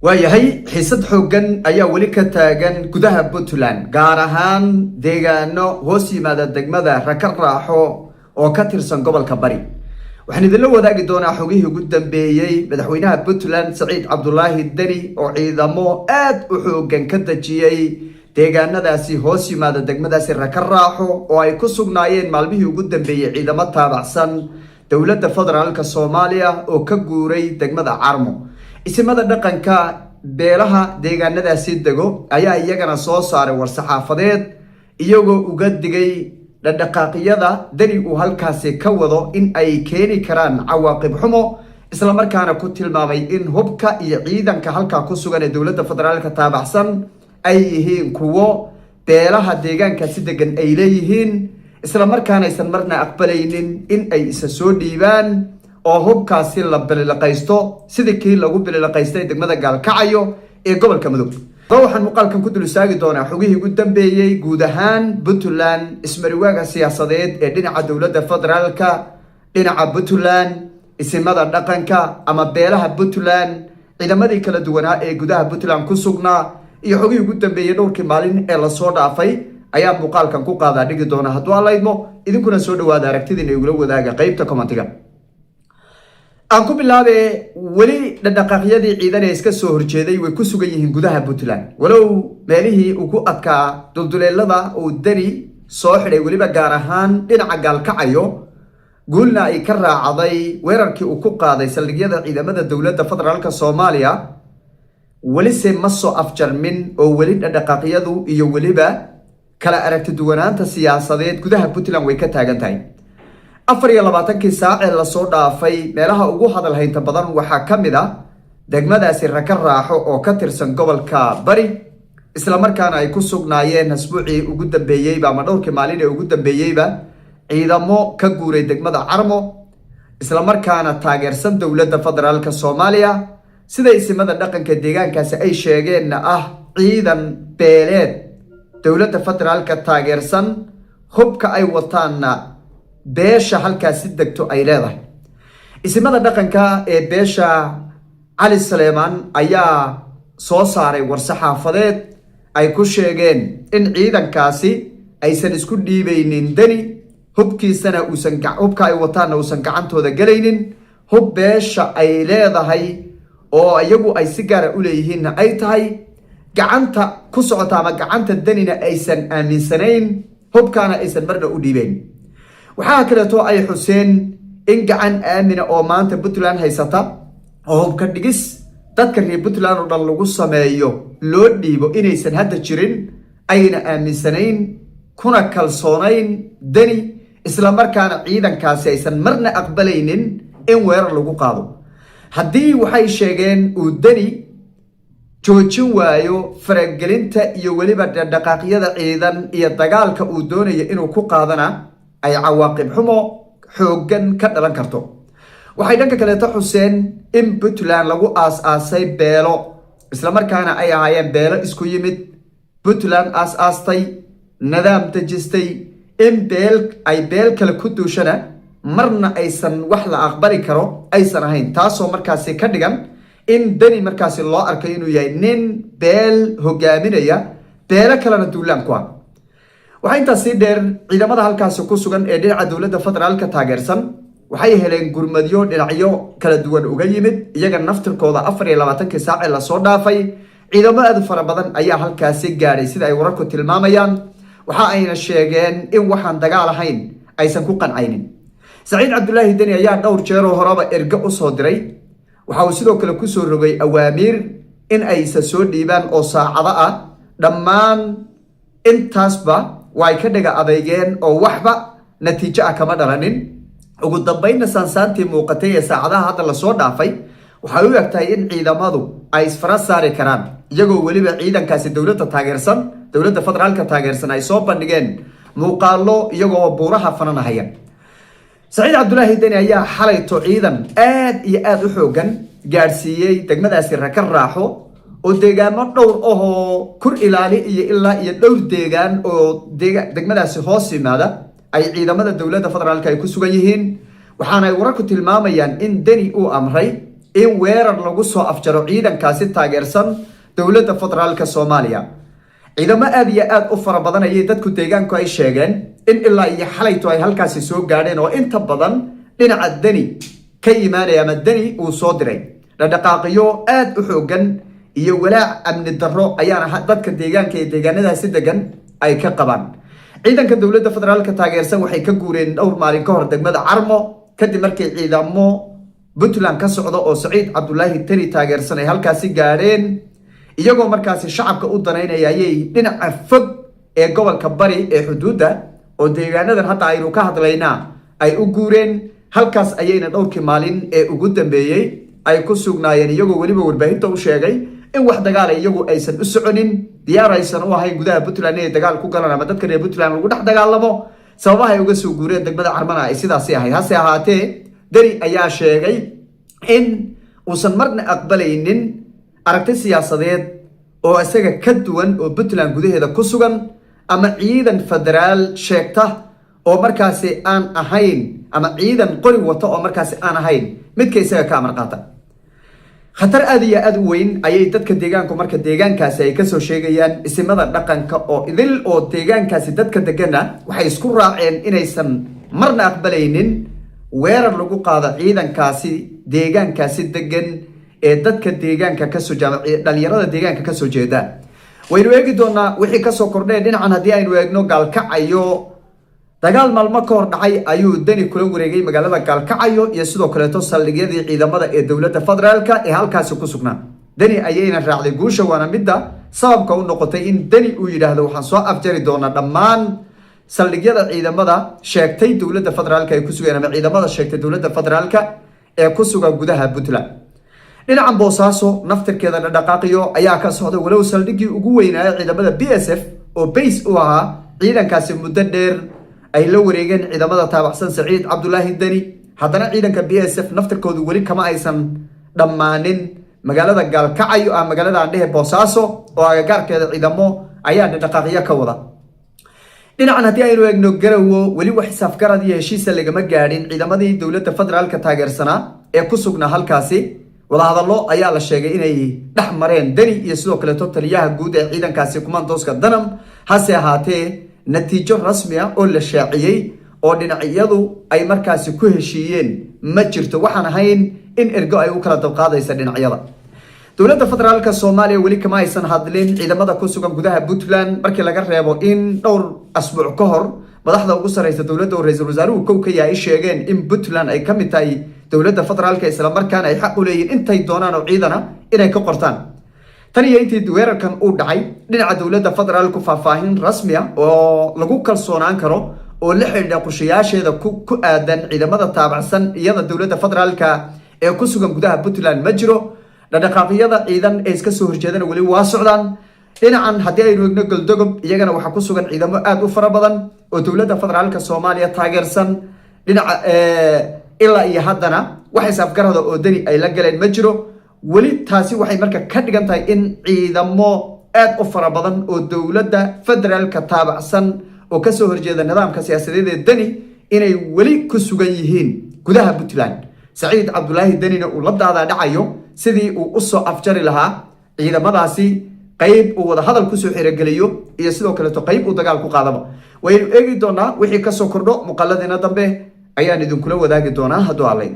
Waayahay, xiisad xooggan ayaa weli ka taagan gudaha Puntland, gaar ahaan deegaano hoos yimaada degmada Raka Raaxo oo ka tirsan gobolka Bari. Waxaan idinla wadaagi doonaa xogihii ugu dambeeyey madaxweynaha Puntland Saciid Cabdulaahi Deni oo ciidamo aad u xooggan ka dejiyey deegaanadaasi hoos yimaada degmadaasi Raka Raaxo, oo ay ku sugnaayeen maalmihii ugu dambeeyey ciidamo taabacsan dowladda federaalka Soomaaliya oo ka guuray degmada Carmo. Isimada dhaqanka beelaha deegaanadaasi dego ayaa iyagana soo saaray war-saxaafadeed, iyagoo uga digay dhaqdhaqaaqyada Deni uu halkaasi ka wado in ay keeni karaan cawaaqib xumo, islamarkaana ku tilmaamay in hubka iyo ciidanka halkaa ku sugan ee dowladda federaalka taabacsan ay yihiin kuwo beelaha deegaankaasi degan ay leeyihiin, islamarkaana aysan marna aqbalaynin in ay isa soo dhiibaan oo hubkaasi la bililiqaysto, sidii kii lagu bililiqaystay degmada Gaalkacayo ee gobolka Mudug. Waxaan muuqaalkan ku dul istaagi doonaa xogihii ugu dambeeyey guud ahaan Puntland, ismariwaaga siyaasadeed ee dhinaca dowladda federaalka, dhinaca Puntland, isimada dhaqanka ama beelaha Puntland, ciidamadii kala duwanaa ee gudaha Puntland ku sugnaa iyo xogihii ugu dambeeyey dhowrkii maalin ee lasoo dhaafay ayaa muuqaalkan ku qaadaa dhigi doona, hadduu Alla idmo. Idinkuna soo dhawaada, aragtidiina igula wadaaga qeybta commentiga. Aan ku bilaabe, weli dhaqdhaqaaqyadii ciidan ee iska soo horjeeday way ku sugan yihiin gudaha Puntland, walow meelihii ugu adkaa dulduleelada uu Deni soo xidhay, weliba gaar ahaan dhinaca Gaalkacayo, guulna ay ka raacday weerarkii uu ku qaaday saldhigyada ciidamada dowladda federaalka Soomaaliya. Welise ma soo afjarmin oo weli dhaqdhaqaaqyadu iyo weliba kala aragti duwanaanta siyaasadeed gudaha Puntland way ka taagan tahay. 24kii saac ee lasoo dhaafay meelaha ugu hadal haynta badan waxaa ka mid ah degmadaasi Raka Raaxo oo ka tirsan gobolka Bari, islamarkaana ay ku sugnaayeen asbuucii ugu dambeeyeyba ama dhowrkii maalin ee ugu dambeeyeyba ciidamo ka guuray degmada Carmo, islamarkaana taageersan dowladda federaalka Soomaaliya. Sida isimada dhaqanka deegaankaasi ay sheegeenna ah ciidan beeleed dowladda federaalka taageersan, hubka ay wataanna beesha halkaasi degto ay leedahay. Isimada dhaqanka ee beesha Cali Saleemaan ayaa soo saaray war-saxaafadeed ay ku sheegeen in ciidankaasi aysan isku dhiibaynin Deni, hubkiisana uusan, hubka ay wataanna uusan gacantooda gelaynin, hub beesha ay leedahay oo iyagu ay si gaara u leeyihiinna ay tahay, gacanta ku socota ama gacanta Denina aysan aaminsanayn, hubkaana aysan marna u dhiibayn. Waxaa kaleeto ay xuseen in gacan aamina oo maanta Puntland haysata oo hubka dhigis dadka reer Puntland oo dhan lagu sameeyo loo dhiibo inaysan hadda jirin, ayna aaminsanayn kuna kalsoonayn Deni, islamarkaana ciidankaasi aysan marna aqbalaynin in weerar lagu qaado. Haddii, waxay sheegeen, uu Deni joojin waayo faragelinta iyo weliba dhaqaaqyada ciidan iyo dagaalka uu doonayo inuu ku qaadana, ay cawaaqib xumo xooggan ka dhalan karto. Waxay dhanka kaleeto xuseen in Puntland lagu aas-aasay beelo, islamarkaana ay ahaayeen beelo isku yimid, Puntland aas-aastay, nidaam dejistay. In beel ay beel kale ku duushana marna aysan wax la aqbali karo aysan ahayn, taasoo markaasi ka dhigan in Deni markaasi loo arkay inuu yahay nin beel hogaaminaya, beelo kalena duulaan ku ah. Waxaa intaas sii dheer, ciidamada halkaasi ku sugan ee dhinaca dowladda federaalka taageersan waxay heleen gurmadyo dhinacyo kala duwan uga yimid iyaga naftirkooda. 24kii saac ee lasoo dhaafay ciidamo aad u fara badan ayaa halkaasi gaadhay, sida ay wararku tilmaamayaan. Waxa ayna sheegeen in waxaan dagaal ahayn aysan ku qancaynin. Saciid Cabdulaahi Deni ayaa dhowr jeeroo horeba erge usoo diray. Waxa uu sidoo kale kusoo rogay awaamiir in aysa soo dhiibaan oo saacado ah. Dhammaan intaasba way ka dhaga adeygeen oo waxba natiijo ah kama dhalanin. Ugu dambeynna saansaantii muuqatay ee saacadaha hadda lasoo dhaafay waxay u eg tahay in ciidamadu ay isfara saari karaan, iyagoo weliba ciidankaasi dowladda taageersan, dowladda federaalka taageersan, ay soo bandhigeen muuqaalo iyagoo buuraha fananahaya. Saciid Cabdulaahi Deni ayaa xalayto ciidan aad iyo aada u xoogan gaadhsiiyey degmadaasi Raka Raaxo oo deegaamo dhowr ahoo Kur Ilaali iyo ilaa iyo dhowr deegaan oo degmadaasi hoos yimaada ay ciidamada dowladda federaalka ay ku sugan yihiin. Waxaana ay wararku tilmaamayaan in Deni uu amray In weerar lagu soo afjaro ciidankaasi taageersan dowladda federaalka Soomaaliya. Ciidamo aada iyo aada u fara badan ayay dadku deegaanku ay sheegeen in ilaa iyo xalayto ay halkaasi soo gaadheen, oo inta badan dhinaca Deni ka imaanaya ama Deni uu soo diray. Dhaqdhaqaaqiyo aada u xoogan iyo walaac amni darro ayaana dadka deegaanka ee deegaanadaasi degan ay ka qabaan. Ciidanka dowladda federaalka taageersan waxay ka guureen dhowr maalin ka hor degmada Carmo, kadib markii ciidamo Puntland ka socda oo Saciid Cabdulaahi Deni taageersan ay halkaasi gaadheen. Iyagoo markaasi shacabka u danaynaya ayay dhinaca fog ee gobolka Bari ee xuduudda oo deegaanadan hadda aynu ka hadlaynaa ay u guureen. Halkaas ayayna dhowrkii maalin ee ugu dambeeyey ay ku sugnaayeen, iyagoo weliba warbaahinta u sheegay in wax dagaala iyagu aysan u soconin, diyaar aysan u ahayn gudaha Puntland inay dagaal ku galaan ama dadka reer Puntland lagu dhex dagaalamo. Sababaha ay uga soo guureen degmada Carmana ay sidaasi ahayd. Hase ahaatee, Deni ayaa sheegay in uusan marna aqbalaynin aragti siyaasadeed oo isaga ka duwan oo Puntland gudaheeda ku sugan ama ciidan federaal sheegta oo markaasi aan ahayn, ama ciidan qori wata oo markaasi aan ahayn midka isaga ka amar qaata. Khatar aada iyo aada u weyn ayay dadka deegaanku marka deegaankaasi ay kasoo sheegayaan. Isimada dhaqanka oo idil oo deegaankaasi dadka degana waxay isku raaceen inaysan marna aqbalaynin weerar lagu qaado ciidankaasi deegaankaasi degan ee dadka deegaanka kasoo, dhalinyarada deegaanka kasoo jeeda. Waynu eegi doonaa wixii kasoo kordheen. Dhinacan haddii aynu eegno Gaalkacayo, dagaal maalmo ka hor dhacay ayuu Deni kula wareegay magaalada Gaalkacayo iyo sidoo kaleeto saldhigyadii ciidamada ee dowladda federaalka ee halkaasi ku sugnaa. Deni ayayna raacday guusha, waana midda sababka u noqotay in Deni uu yidhaahdo: "Waxaan soo afjari doonaa dhammaan saldhigyada ciidamada sheegtay dowladda federaalka ay ku sugeen ama ciidamada sheegtay dowladda federaalka ee ku sugan gudaha Puntland." Dhinacan Boosaaso naftirkeeda dhaqdhaqaaqiyo ayaa ka socda, walow saldhiggii ugu weynaayo ciidamada BSF oo base u ahaa ciidankaasi muddo dheer ay la wareegeen ciidamada taabacsan Saciid Cabdulaahi Deni. Haddana ciidanka BSF naftirkoodu weli kama aysan dhammaanin magaalada Gaalkacayo ah, magaalada aandhehe Boosaaso oo agagaarkeeda ciidamo ayaa dhaqdhaqaaqyo ka wada. Dhinacan haddii aynu eegno Garowo, weli wax xisaafgarad iyo heshiisa lagama gaadhin ciidamadii dowladda federaalka taageersanaa ee ku sugnaa halkaasi. Wadahadallo ayaa la sheegay inay dhex mareen Deni iyo sidoo kaleeto taliyaha guud ee ciidankaasi kumaandooska Danam. Hase ahaatee, natiijo rasmi ah oo la shaaciyey oo dhinacyadu ay markaasi ku heshiiyeen ma jirto, waxaan ahayn in ergo ay u kala dabqaadaysa dhinacyada. Dowladda federaalka Soomaaliya weli kama aysan hadlin ciidamada ku sugan gudaha Puntland, markii laga reebo in dhowr asbuuc ka hor madaxda ugu sarreysa dowladda oo ra-iisul wasaaruhu kow ka yahay ay sheegeen in Puntland ay ka mid tahay dowladda federaalka, islamarkaana ay xaq u leeyihin intay doonaan oo ciidana inay ka qortaan. Tan iyo intii weerarkan uu dhacay, dhinaca dowladda federaalku faahfaahin rasmi ah oo lagu kalsoonaan karo oo la xidhiidha qorshayaasheeda ku aadan ciidamada taabacsan iyada dowladda federaalka ee ku sugan gudaha Puntland ma jiro. Dhaqdhaqaaqyada ciidan ee iska soo horjeedana weli waa socdaan. Dhinacan haddii aynu egno Goldogob, iyagana waxaa ku sugan ciidamo aada u fara badan oo dowladda federaalka Soomaaliya taageersan. Dhinaca ilaa iyo haddana wax isaafgarada oo Deni ay la galeen ma jiro weli. Taasi waxay marka ka dhigan tahay in ciidamo aad u fara badan oo dowladda federaalka taabacsan oo kasoo horjeeda nidaamka siyaasadeed ee Deni inay weli ku sugan yihiin gudaha Puntland, Saciid Cabdulaahi Denina uu la daadaa dhacayo sidii uu usoo afjari lahaa ciidamadaasi, qayb uu wadahadal kusoo xerogeliyo iyo sidoo kaleeto qayb uu dagaal ku qaadaba. Waynu eegi doonaa wixii kasoo kordho. Muuqaaladiina dambe ayaan idinkula wadaagi doonaa hadduu Allayn.